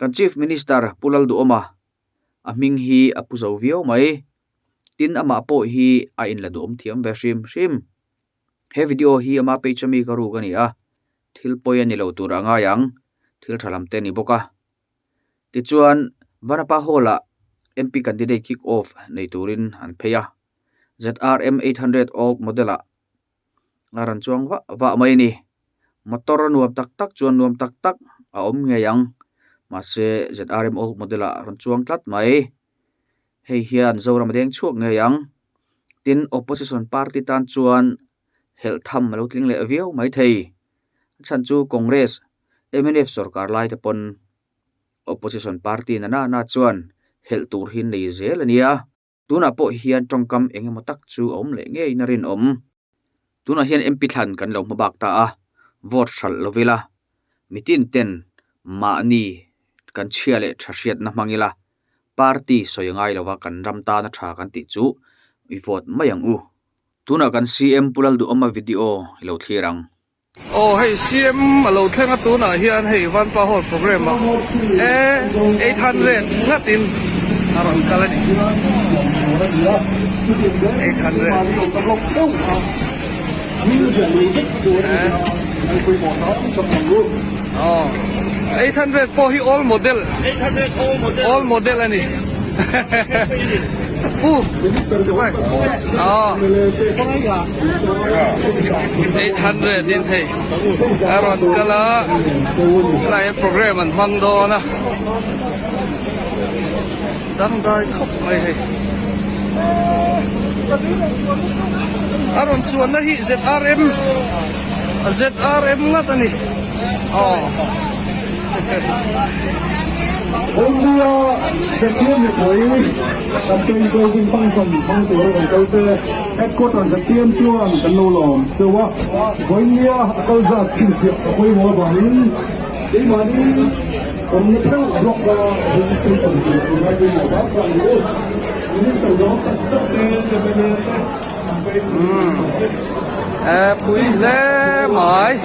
Kan Chief Minister Pu Lalduhawma a hming hi a pu zo viau mai. Tin amah pawh hi a inla duhawm thiam ve hrim hrim. He video hi ama page ami ka ruk a ni a, thil pawi a ni lo tur a ngai ang, thil tha lam te a ni bawk a. Tichuan Vanapa Hall ah MP candidate kick off nei turin an phei a, ZRM 800 old model ah a rawn chuang vah vah mai a ni. Motor nuam tak tak chuan nuam tak tak a awm ngei ang, mahse ZRM old model ah a rawn chuang tlat mai. Hei hian Zoram a deng chhuak ngei ang. Tin, opposition party tan chuan helh tham a lo tling leh viau mai thei. A chhan chu Congress, mnf sorkar lai te pawn opposition party na na na chuan helh tur hi nei zel a nia. Tunah pawh hian tawngkam eng emaw tak chu a awm leh ngeiin a rinawm. Tunah hian MP thlan kan lo hma bak ta a, vote hralh lo ila, mitin ten mahni kan chhia leh tha hriatna hmang ila, party sawi ngai lova kan ram tana tha kan tih chu i vote mai ang u. Tunah kan CM Pu Lalduhawma video i lo thlir ang. Aw hei CM a lo thleng a tunah hian hei Vanpa Hall program ah e 800 ngat in a rawn kal a ni 800 aw 800 pawh hi old model old model a ni pu aw. 800 in hei a rawn kal a helai hian program an hmang dawn a dangdai khawp mai hei a rawn chuanna hi ZRM ZRM ngat a ni aw. India ZPM mipui campaign closing function hmang tura rawn kal te Headquarter ZPM chuan kan lo lawm cheu a, vawinia a kal zat chhinchhiah a pawimawh avangin keimahni awmna theuh block a registration tur tur ngai pawimawh hram hram ni u. Minister zawng tak tak te, mla te campaign Umm pui hle mai.